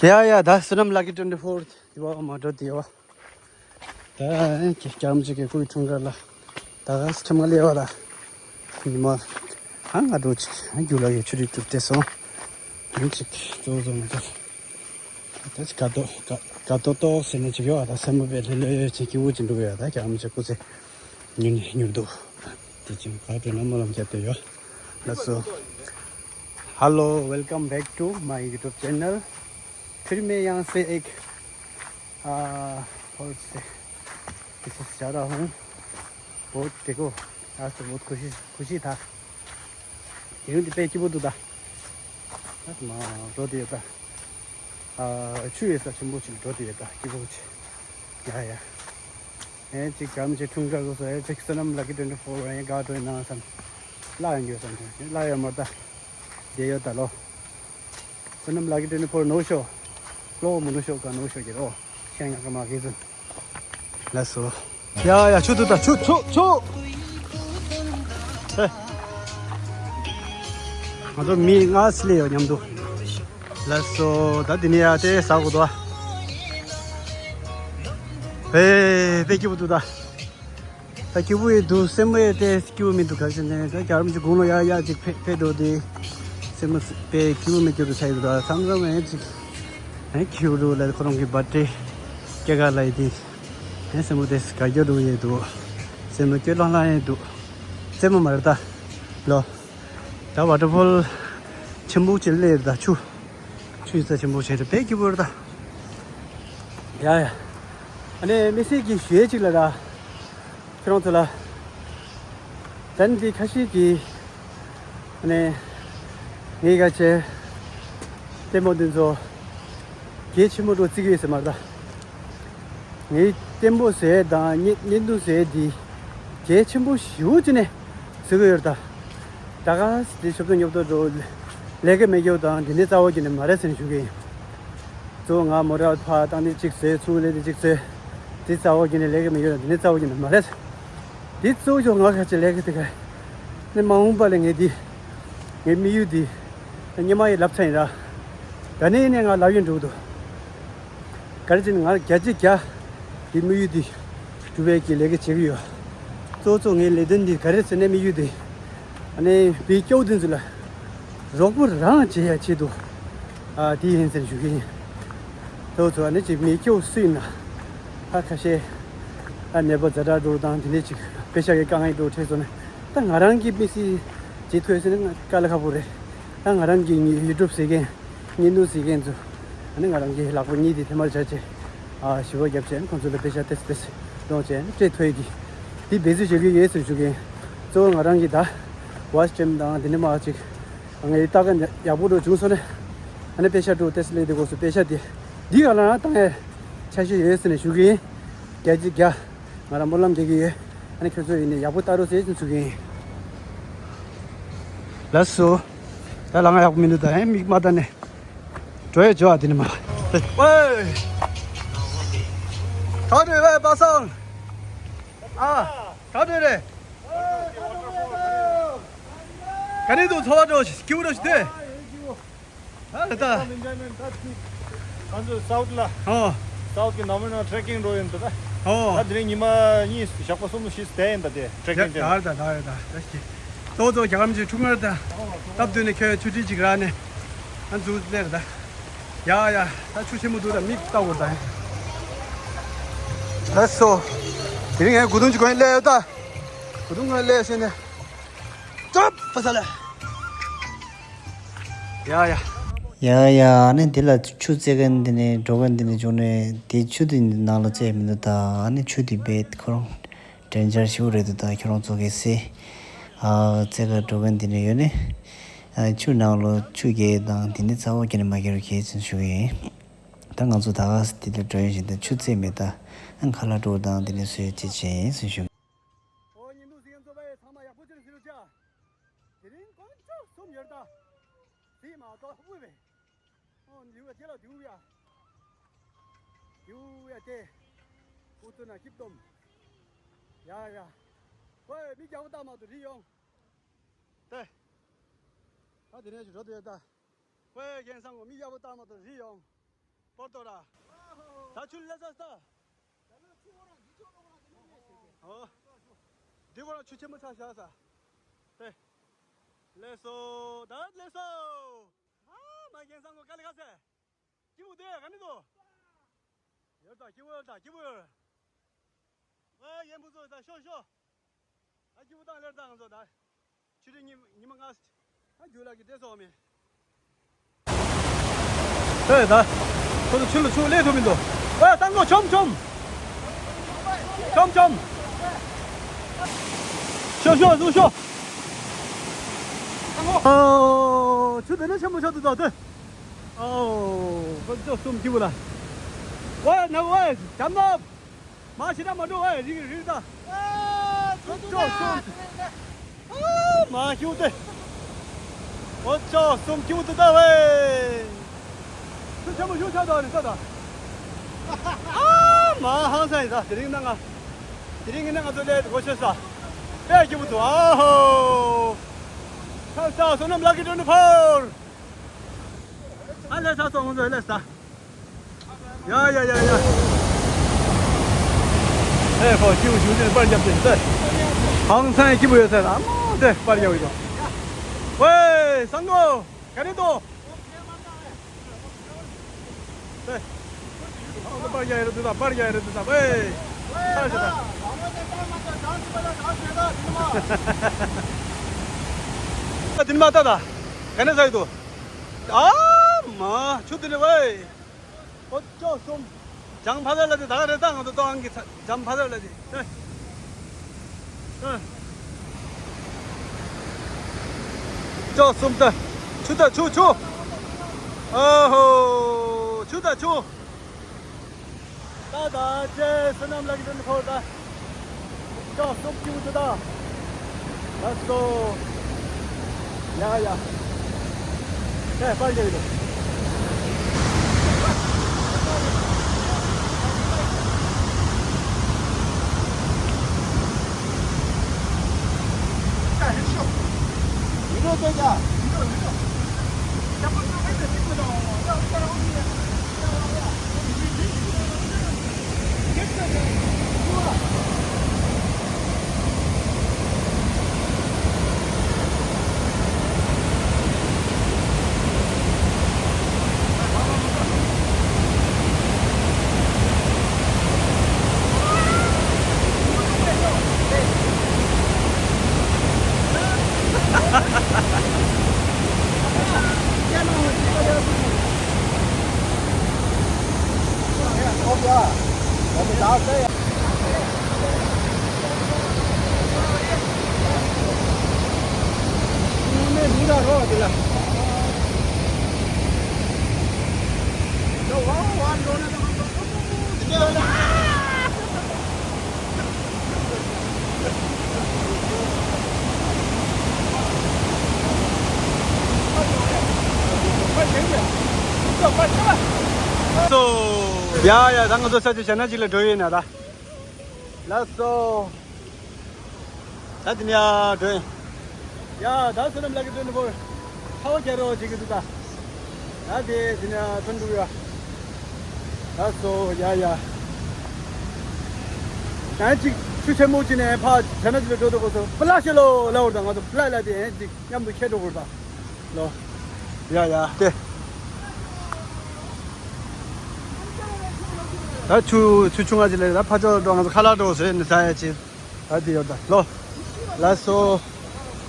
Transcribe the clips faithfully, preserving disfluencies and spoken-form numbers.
ཡ་ཡ། ད་བསོད་ནམས་ལ་ཀི་ཊུ་ཝེན་ཊི་ཕོར་དེ་བ་མ་འགྲོ་དེ་བ། ད་ཁྱེད་རྒྱ་མི་ཅིག་གི་སྐུའི་འཁྲུངས་སྐར་ལ་ད་ཁྲིམས་ལས་བ་ལ་ཉི་མ་ཧང་ང་འགྲོ་ཅིག་རྒྱུ་ལ་ཡོད་ཆུ་རིག་ཏུ་བལྟས་སོང་། ཡིན་ཅིག་གཙོ་བོ་བཟོ་མི་ཐུབ། ད་ཅིག་དགའ་ཏོག་དགའ་དགའ་ཏོག་ཏོག་ཟེར་ནས་ཅིག་ཡོད་ཨ། ད་སེམས་པ་དཔེ་ལྷོད་ལྷོད་ཅིག་སྐྱིད་པོ་ཅིག་འགྲོ་གི་ཡོད། ད་རྒྱ་མི་ཅིག་སྐུ་ཚེ་མྱུར་ནས་མྱུར་འདུག་དེ་ཅིག་ག་དྲན་ན་སྨོན་ལམ་བརྒྱབ་སྟེ་ཡོད། ལགས་སོ། Hello, welcome back to my YouTube channel. फिर मैं यहाँ से एक, आ, और से, किसी से जा रहा हूँ। बहुत, देखो, आज तो बहुत खुशी, खुशी था। ཡིན་དེ་དཔེ་སྐྱིད་པོ་འདུག་ད། ད་མ་འགྲོ་དེ་ཡོད་ད། ཨ། ཆུ་ཡོད་ས་ཆེན་པོ་ཅིག་འགྲོ་དེ་ཡོད་ད་སྐྱིད་པོ་ཅིག་ཡ་ཡ། ཨེ་ཅིག་གམ་ཅིག་འཁྲུངས་སྐར་གོ་སོ་ཨེ་ཅིག་བསོད་ནམས་ལ་ཀི་ཊུ་ཝེན་ཊི་ཕོར་ཨེ་ག་འགྲོ་ཡིན་ན་བསམ། ལ་ཡང་འགྱོ་བསམ་ལ་ཡང་མར་ད། དེ་ཡོད་ད་ལོ། བསོད་ནམས་ལ་ཀི་ཊུ་ཝེན་ཊི་ཕོར་ནོ་ཤོ། ལོ་མོ་ནོ་ཤོ་ག་ནོ་ཤོ་གི་རོ། ཤེས་ཡང་ག་མ་གི་ཟིན། ལགས་སོ། ཡ་ཡ་ཆུ་འདུག་ད་ཆུ་ཆུ་ཆུ། ཨེ། ང་ཚོ་མི་ལྔ་སླེབས་ཡོད་མཉམ་དུ། ལགས་སོ། ད་འདི་ནས་ཡ་དེ་ཟ་དགོས་འདུག་ཨ། ཨེ་དཔེ་སྐྱིད་པོ་འདུག་ད། ད་སྐྱིད་པོ་ཡི་འདུག་སེམས་པ་ཡི་དེ་སྐྱིད་པོ་མི་འདུག་ག་ཟེར་ནས་ད་རྒྱ་རམ་གྱི་དགུང་ལོ་ཡར་ཡར་ཅིག་ཕེ་ཕེ་འགྲོ་དེ། སེམས་པ་དཔེ་སྐྱིད་པོ་མི་སྐྱིད་པོ་ཆགས་ཡོད་འདུག་ད་མཚམས་མཚམས་ཨེ་ཅིག་ཨེ་ཁྱེའུ་རུ་ལ་ཁོ་རང་གི་བར་ཐི་ཌེ་སྐྱེས་སྐར་ལ་ཡི་དེ། ཨེ་སེམས་པ་དེ་དགའ་སྐྱོ་འགྲོ་ཡི་འདུག་སེམས་པ་སྐྱོ་ལྷང་ལྷང་ཡི་འདུག་རྩེད་མོ་མ་རེད་ད། ལོ། ད་ཝ་ཊར་ཕོལ་ཆེན་པོ་ཅིག་སླེབས་རེད་ད་ཆུ། ཆུ་ཡི་རྩ་ཆེན་པོ་བྱས་རེད་དཔེ་སྐྱིད་པོ་རེད་ད། ཡ་ཡ། ཨ་ནི་དམིགས་བསལ་གྱི་ཞུ་ཡས་ཅིག་ལ་ར། ཁྱེད་རང་ཚོ་ལ། ད་ནི་འདི་ཁ་ཤས་ཀྱིས་ཨ་ནི་ངའི་ག་ཆེ་ལྟད་མོ་འདི་ཚོ་གལ་ཆེན་པོ་འགྲོ་བརྩི་གི་ཡོད་ཟེར་མ་རེད་ད། ངའི་ལྟད་མོ་ཟེར་དང་བརྙན་བརྙན་ཐུང་ཟེར་འདི་གལ་ཆེན་པོ་ཞེ་པོ་ཅིག་ནས་བརྩི་གི་ཡོད་རེད་ད། ད་ག་ཟེ་དེ་ཤོབ་ཏོ་ཉོབ་ཏོ་འགྲོ་ལས་ཀ་མེད་རྒྱུ་དང་འདི་ནས་རྩ་བ་གི་ནས་མ་རེད་ཟེར་ནས་ཞུ་གི་ཡིན། གཙོ་བོ་ང་མོ་ར་ཕ་བཏང་དེ་གཅིག་བཟོས་ཚུར་ལས་དེ་གཅིག་བཟོས། དེ་རྩ་བ་གི་ནས་ལས་ཀ་མེད་རྒྱུ་དང་འདི་ནས་རྩ་བ་གི་ནས་མ་རེད། དེ་གཙོ་བོ་ང་ཁ་ཆེ་ལས་ཀ་དེ་ག་ནས་མ་འོངས་པ་ལས་ངས་དེ་ངའི་དམིགས་ཡུལ་དེ་སྙེ་མ་ཡི་ལབ་ཚ་ཡིན་ར། ད་ནས་ནས་ང་ལབ་ཡོད་འགྲོ་གི་འདུག་ག་རེ་བྱས་ན་ང་བརྒྱ་ཆ་བརྒྱ་དེ་དམིགས་ཡུལ་དེ་སྒྲུབ་པའི་གི་ལས་ཀ་བྱེད་ཀྱི་ཡོད། གཙོ་བོ་གཙོ་ངའི་ལས་དོན་འདི་ག་རེ་ཟེར་ན་དམིགས་ཡུལ་དེ། ཨ་ནི་བི་སྐྱོ་དེ་ཚོ་ལ་རོགས་པ་རང་བྱེད་ཡ་ཆེད་དུ། ཨ་དེ་ཡིན་ཟེར་ཞུ་གི་ཡིན། གཙོ་བོ་གཙོ་ཨ་ནི་ཅིག་མི་སྐྱོ་སུ་ཡིན་ན། ཨ་ཁ་ཤས། ཨ་ནད་པ་ཛ་དྲག་འགྲོ་དང་དེ་འདྲས་ཅིག་པེ་ཤག་གི་དཀའ་ངལ་འགྲོ་འཕྲད་སོང་ན། ད་ང་རང་གི་དམིགས་བསལ་བྱེད་ཐུབ་ཟེར་ན་དཀའ་ལས་ཁག་པོ་རེད། ད་ང་རང་གི་ཡུ་ཊུབ་ཟེར་མཁན། བརྙན་ཐུང་གཟིགས་མཁན་ཚོ། ཨ་ནི་ང་རང་གི་ལག་པ་གཉིས་དེ་ཐལ་མོ་སྦྱར་བྱས། ཨ་ཞི་བ་བརྒྱབ་བྱས་ཁོང་ཚོ་ལ་པེ་ཤག་ཏོག་ཙམ་ཏོག་ཙམ་ཡོང་བྱས་སྤྲད་ཐུབ་ཡས་ཀྱི། དེ་འབད་རྩོལ་བྱེད་ཀྱི་ཡོད་ཟེར་ཞུ་གི་ཡིན། གཙོ་བོ་ང་རང་གི་ད། ཝེ་སི་ཊི་དང་དེ་ནས་མར་ཅིག་ངའི་ལྟ་ག་ཡག་པོ་འགྲོ་བྱུང་སོང་ན། ཨ་ནི་པེ་ཤག་འགྲོ་ཏོག་ཙམ་སླེབས་དུས་སྐབས་སུ་པེ་ཤག་དེ། འདི་ག་ལ་ན་བཏང་ཡས་ཆ་ཤས་ཡོད་ཟེར་ནས་ཞུ་གི་ཡིན། བརྒྱ་ཆ་བརྒྱ། ང་རང་སྨོན་ལམ་རྒྱག་གི་ཡོད། ཨ་ནི་ཁྱོད་ཚོ་ཡིན་ནས་ཡག་པོ་ལྟ་རོགས་ཟེར་ཞུ་གི་ཡིན། ལགས་སོ། ད་ལ་ང་ཡག་པོ་མི་འདུག་ད་ཨེ་མིག་མ་ལྟ་ནས། འགྲོ་ཡ་འགྲོ་ཨ་དེ་ནས་མ། ཝེ། ག་འདྲ་རེད་པ་སངས། ཨ། ག་འདྲ་རེད། ག་ནས་འདུག་ཚོར་བ་འདྲ་ཞིག་སྐྱིད་པོ་འདྲ་ཞིག་འདུག་ཨ་ད། ང་ཚོ་སའུ་ཐི་ལ། ཨོ། སའུ་ཐི་གི་ནམ་མ་ནང་ཊེ་ཀིང་འགྲོ་ཡིན་ད། ཨོ། ད་དེ་རིང་ཉི་མ་གཉིས་ཞག་པོ་གསུམ་ཞིག་བསྡད་ཡིན་ད་དེ་ཊེ་ཀིང་དེ། ད་ད་ད་ད་ད་ཞིག་གཙོ་བོ་གཙོ་རྒྱ་གར་མི་ཆོས་འཁྲུངས་སྐར་དང་སྟབས་བསྟུན་ནས་ཁྱོད་ཆུ་ཁྲིད་ཅིག་རག་ནས་ང་འཛུགས་ལེར་ད། ཡ་ཡ་ད་ཆུ་ཆེན་པོ་འདུག་ད་མིག་ལྟ་དགོས་ད། ལགས་སོ། དེ་རིང་ངས་སྒོ་དུང་ཅིག་གོན་སླེབས་ཡོད་ད། སྒོ་དུང་གོན་སླེབས་ཟེར་ནས། ཅོབ་པ་ས་ལ། ཡ་ཡ། ཡ་ཡ་ཨ་ནི་འདི་ལ་ཆུ་རྩེད་མཁན་འདི་ནས་འགྲོ་མཁན་འདི་ནས་བྱུང་ནས་དེ་ཆུ་དེ་ནང་ལ་རྩེད་མི་འདུག་ད་ཨ་ནི་ཆུ་དེ་བེད་ཁོ་རང་ཌེན་ཇར་ཞིག་རེད་འདུག་ད་ཁྱོད་རང་ཚོ་གིས་སེ། ཨ་རྩེད་གར་འགྲོ་མཁན་འདི་ནས་ཡོད་ནི། ཨ་ཆུ་ནང་ལ་ཆུ་རྒྱག་དང་དེ་ནི་རྩ་བ་རྒྱག་ནི་མ་རྒྱག་རུ་གལ་ཆེན་ཞུ་གི་ཡིན། ད་ང་ཚོ་ད་ག་སེ་དེ་ལ་འགྲོ་ཡ་བཞིན་དུ་ཆུ་རྩེད་མེད་ད། ཨ་ཁ་ལག་འགྲོ་དང་དེ་ནི་སོས་ཅི་བྱེད་ཡིན་ཟེར་ཞུ། ཨོ་ཉིན་དུ་སི་ཡན་ཚོ་བའི་ཚང་མ་ཡག་པོ་ཅིག་ཟིན་རོགས་བྱ། དེ་རིང་དཀོན་མཆོག་གསུམ་ཡོད་ད། དེ་མ་གཏོགས་དབུས་པས། ཨོ་འདིའུ་ཡ་དེ་ལ་འདིའུ་ཡ། འདིའུ་ཡ་དེ། ཁོ་ཚོ་ན་སྐྱིད་སྡོམ། ཡ་ཡ། ཝེ་མི་རྒྱག་པ་ལྟ་མ་ཐུབ་རི་ཡོང་། ཏེ། ད་དེ་ནས་ཞུ་རོ་དེ་ཡོད་ད། ཝེ་རྒན་སང་གོ་མི་རྒྱག་པ་ལྟ་མ་ཐུབ་རི་ཡོང་། བོར་ཏོ་ར། ད་ཆུ་ལ་ས་ས། ཨོ། འདི་གོ་ར་ཆུ་ཆེན་མོ་ཆགས་ཤག་ས། ཏེ། ལེ་སོ། ད་ལེ་སོ། ཨ་མ་རྒན་སང་གོ་ག་ལེ་ག་སེ། སྐྱིད་པོ་དེ་ག་ནི་དོ། ཡོད་ད་སྐྱིད་པོ་ཡོད་ད་སྐྱིད་པོ་ཡོད། ཨ་ཡན་པོ་ཚོ་ད་ཤོ་ཤོ། ཨ་སྐྱིད་པོ་དང་ལེར་དང་ང་ཚོ་ད། ཆུ་ཚོད་ཉི་ཉི་མ་ལྔ། ཨ་རྒྱུ་ལག་གི་ཏེ་སོ་མེ། ཨེ་ད། ཁོ་ཚོ་ཆུ་ལ་ཆུ་ལས་ཐུབ་མི་འདུག་ཨ་སང་གོ་ཆོམ་ཆོམ། ཆོམ་ཆོམ། ཤོ་ཤོ་ཤོ་ཤོ། ཨོ་ཆུ་དེ་ནས་ཆེན་པོ་ཆགས་འདུག་ད་དེ། ཨོ་ཁོ་ཚོ་གསུམ་སྐྱིད་པོ་ལ། ཝེ་ན་ཝེ་ཇམ་ནོབ། མ་ཤི་ན་མ་འགྲོ་ཨེ་རིག་རིག་ད། ཨོ་ཅོ་སུམ། ཨ་མ་ཤིའུ་ཏེ། ཨོ་ཅོ་སུམ་ཁྱིའུ་ཏེ་ད་ཝེ། ཚུ་ཆེན་མོ་ཤུ་ཆགས་ད་ནི་ད་ད། ཨ་མ་ཧང་སང་ཡིན་ད་དེ་རིང་ན་ང་། དེ་རིང་ངི་ན་ང་ཚོ་ལས་གོ་ཤེས་ས། ཨེ་ཁྱིའུ་ཏེ་ཨ་ཧོ། ཁ་ས་བསོད་ནམས་ལགས་ཀྱི་དྲུང་དུ་ཕོར། ཨ་ལས་ས་སོང་ངོ་ཚོ་ལས་ས། ཡ་ཡ་ཡ་ཡ། ཨེ་ཁོ་སྐྱིད་པོ་ཞུ་ནས་པར་རྒྱབ་ཏེ་ཟེར། ཧང་སང་སྐྱིད་པོ་ཡོད་ཟེར་ཨ་མ་དེ་པར་རྒྱབ་ཡོད། ཝེ་སང་གོ་ག་རེ་འདུག་ཨེ། ཨ་ད་པར་རྒྱབ་ཡོད་རེད་འདུག་ད་པར་རྒྱབ་ཡོད་རེད་འདུག་ད་ཝེ། ཨ་ཞེ་ད། ཨ་དེ་ནི་མ་ད་ད། ག་ནས་ཟ་ཡི་འདུག་ཨ་མ་ཆུ་དེ་ནི་ཝེ། ཨོ་ཅོག་གསུམ། ལྗང་ཕ་ཟ་ལ་དེ་ད་ག་རེ་ད་ང་ཚོ་ཏོག་ཨང་གི་ལྗང་ཕ་ཟ་ལ་དེ། ཨ། ཅོག་གསུམ་ད། ཆུ་ད་ཆུ་ཆུ། ཨ་ཧོ། ཆུ་ད་ཆུ། ད་ད་ཅེ་བསོད་ནམས་ལགས་ཀྱི་དྲུང་འཁོར་ད། ཅོག་གསུམ་སྐྱིད་པོ་ད། ལགས་སོ། ཡ་ཡ། ཨེ་པར་རྒྱབ་ཡོད། སོ། ཡ་ཡ་ད་ང་ཚོ་ས་ཆ་གཞན་ན་ཅིག་ལ་འགྲོ་ཡིན་ན་ད། ལགས་སོ། ད་དེ་ནས་ཡ་འགྲོ་ཡིན། ཡ་ད་བསོད་ནམས་ལགས་ཀྱི་དྲུང་དུ་བོར། ཚ་བ་རྒྱག་རོགས་བྱེད་ཀྱི་འདུག་ད། ད་དེ་དེ་ནས་ཐོན་འགྲོ་ཡ། ལགས་སོ་ཡ་ཡ། ཡང་ཅིག་ཆུ་ཆེན་མོ་ཅིག་ནས་ཕར་བྱ་ན་ཅིག་ལ་འགྲོ་དུས་སྐབས་སུ་ཕུ་ལ་ཤེ་ལོ་ལ་བོར་དང་ང་ཚོ་ཕུ་ལ་ལ་དེ་ཡང་ཅིག་མཉམ་དུ་ཁྱེར་འགྲོ་དགོས་ད། ལོ། ཡ་ཡ་ཏེ། ད་ཆུ་ཆུ་ཆུང་ང་ཅིག་ལས་ད་ཕ་ཅོག་འགྲོ་ང་ཚོ་ཁ་ལག་འགྲོ་ཟེར་ནས་ད་ཡ་ཅིག་ད་དེ་ཡོད་ད་ལོ། ལགས་སོ།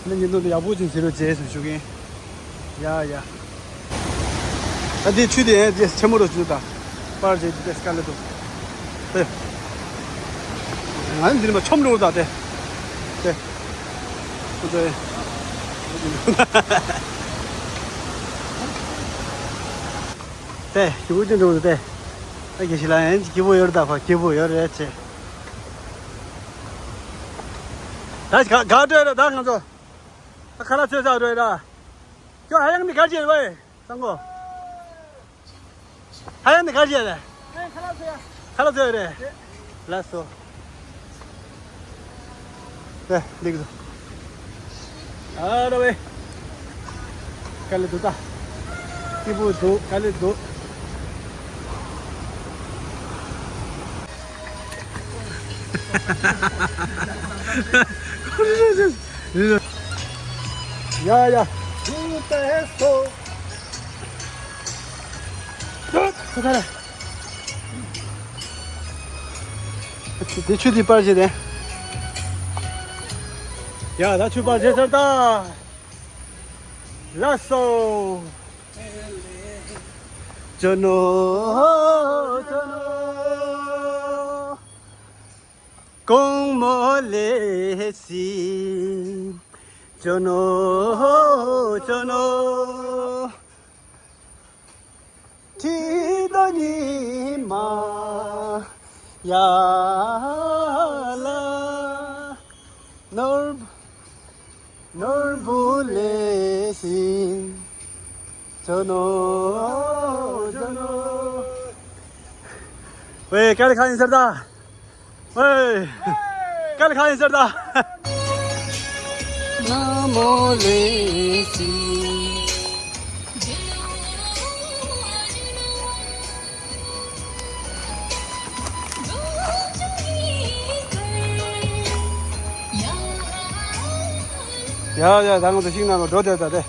ནི་ཉིན་ཐོ་འདི་ཡག་པོ་ཅིག་བྱེད་རོགས་བྱེད་ཟེར་ཞུ་གིན། ཡ་ཡ། ད་དེ་ཆུ་དེ་ཡང་དེ་ཆེན་མོ་རུ་བྱུང་ད། པར་བྱེད་དེ་དཀའ་ལས་འདུག་ཨེ། ང་ནི་འདི་ནས་མ་ཆོམ་འགྲོ་ད་དེ། དེ། ཁོ་ཚོས། དེ་ཞུ་གུ་ཅི་འགྲོ་དེ། ད་དགེ་བཤེས་ལགས་ཡང་སྐྱིད་པོ་ཡོད་རེད་ད་ཁོ་སྐྱིད་པོ་ཡོད་རེད་ཅེ། ད་ག་ག་འགྲོ་ཡ་རེད་ད་ང་ཚོ། ད་ཁ་ལག་ཚོས་ས་འགྲོ་ཡ་ར། ཁྱོད་ཧ་ཡང་ནི་གར་བྱེད་བས། སང་གོ། ཧ་ཡང་ནི་གར་བྱེད་རེད། ཁ་ལག་ཚོས་ཡ། ཁ་ལག་ཚོས་རེད། ལགས་སོ། རེད་འདིག་སོ། ཨ་ར་བས། དཀའ་ལས་འདུག་ད། སྐྱིད་པོ་འདུག་དཀའ་ལས་འདུག་ཡ་ཡ། ཁྱོད་ལྟ་སོ། ཁྱོད་ཁ་ཁ་ར། དེ་ཆུ་དེ་པར་བྱེད་དེ། ཡ་ད་ཆུ་པར་བྱེད་ཚར་ད། ལགས་སོ། ཅོ་ནོ་ཅོ་ནོ། དགོང་མོ་ལེ་སི། ཅོ་ནོ་ཅོ་ནོ། ཁྲི་དོ་ཉི་མ་ཡ་ལ། ནོར་ནོར་བུ་ལེ་སིན། ཅོ་ནོ་ཅོ་ནོ། ཝེ་ཀལ་ཁ་ཡིན་ཟེར་ད། ཝེ་ཀལ་ཁ་ཡིན་ཟེར་ད། ན་མོ་ལེ་སིན། ཡ་ཡ་ད་ང་ཚོ་ཤིང་ནང་ལ་འགྲོ་བསྡད་ད་དེ།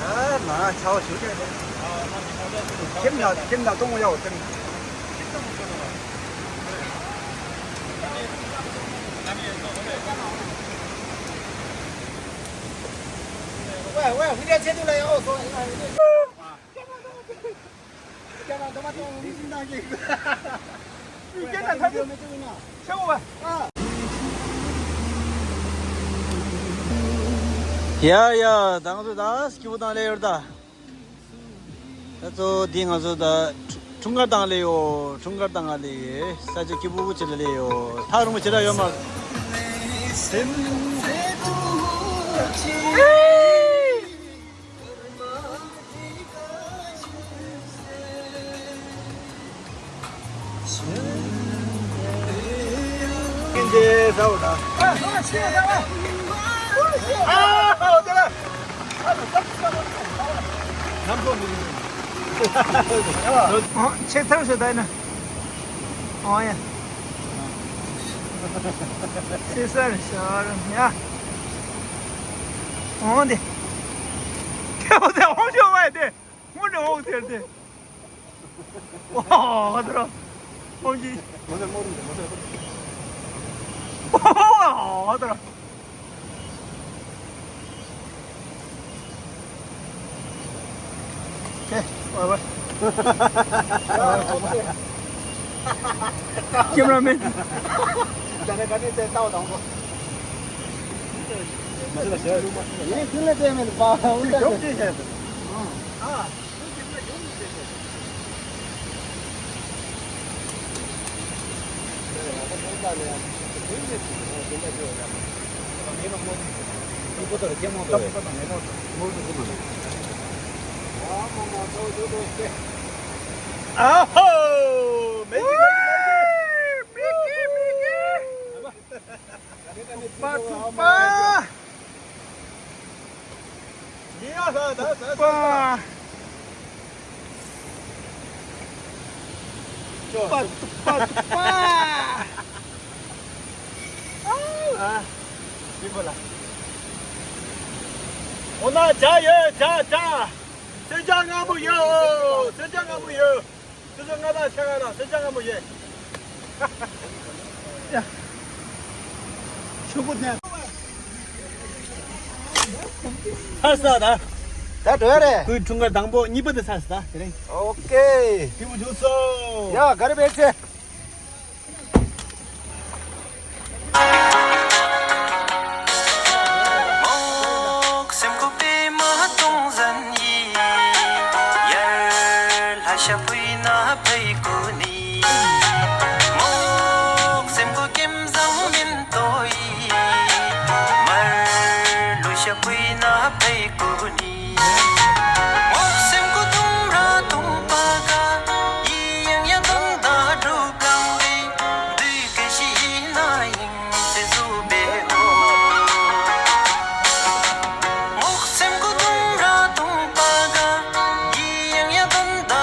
ཨ་ན་ཆའོ་ཞུ། ཁྱིམ་ན་ཁྱིམ་ན་གཏོང་ཡའོ་ཏེ། ཝེ་ཝེ་ཧུ་རེ་ཆེ་དུ་ལ་ཡའོ་སོ། ཡ་ཡ་ད་ང་ཚོ་ད་སྐྱིད་པོ་དང་ལས་ཡོད་ད། ད་ཚོ་འདི་ང་ཚོ་ད་འཁྲུ་འཁྲུངས་སྐར་དང་ལས་ཡོད། འཁྲུངས་སྐར་དང་ང་ལས་ཡོད། ས་ཆ་སྐྱིད་པོ་ཅིག་ལ་ལས་ཡོད། ཐག་རིང་པོ་ཅིག་ལ་ཡོད་མ། ཆེ་ཐར་ཞེ་ད་ཡིན་ན། ཨོ་ཡ། ཆེ་སར་ཤར་ཡ། ཨོ་དེ། ཁེ་བོ་དེ་ཨོ་ཤོ་བ་དེ། ངོ་ནས་འོག་དེར་དེ། ཝ་དེ་ར། ཧོང་ཅི། ཝ་དེ་ར། ཨེ། ཝ་ཝ། ཀེམ་ར་མེན། ད་ནས་ག་ནས་དེ་ལྟ་བ་དང་པོ། ཡིན་ཁུལ་ལ་བལྟས་མེད་པ། འོན་ཏེ་ཡོང་ཅི་བྱས། ཨ། ཨ་ཧོ། མེ་གི་མེ་གི་མེ་གི། པ་ཐུག་པ། ཡ་ཧ་ད་ད་ད། པ། པ་ཐུག་པ་ཐུག་པ། ཨ། འོ་ན་ཇ་ཡོད་ཇ་ཇ། སེར་སྐྱ་སྔ་མོ་ཡོད། སེར་སྐྱ་སྔ་མོ་ཡོད། སོ་སོ་ང་དང་ཆ་ག་ལ་སེར་སྐྱ་སྔ་མོ་ཡོད། ཡ། ཆུ་བུ་ནས། ཚར་ས་ད། ད་འགྲོ་ཡ་རེད། ཁོའི་འཁྲུངས་སྐར་དང་པོ་གཉིས་པ་དེ་ཚར་ས་ད་དེ་རིང་། ཨོ་ཀེ། སྐྱིད་པོ་བྱུང་སོང་། ཡ་ག་རེ་བས་ཚེ།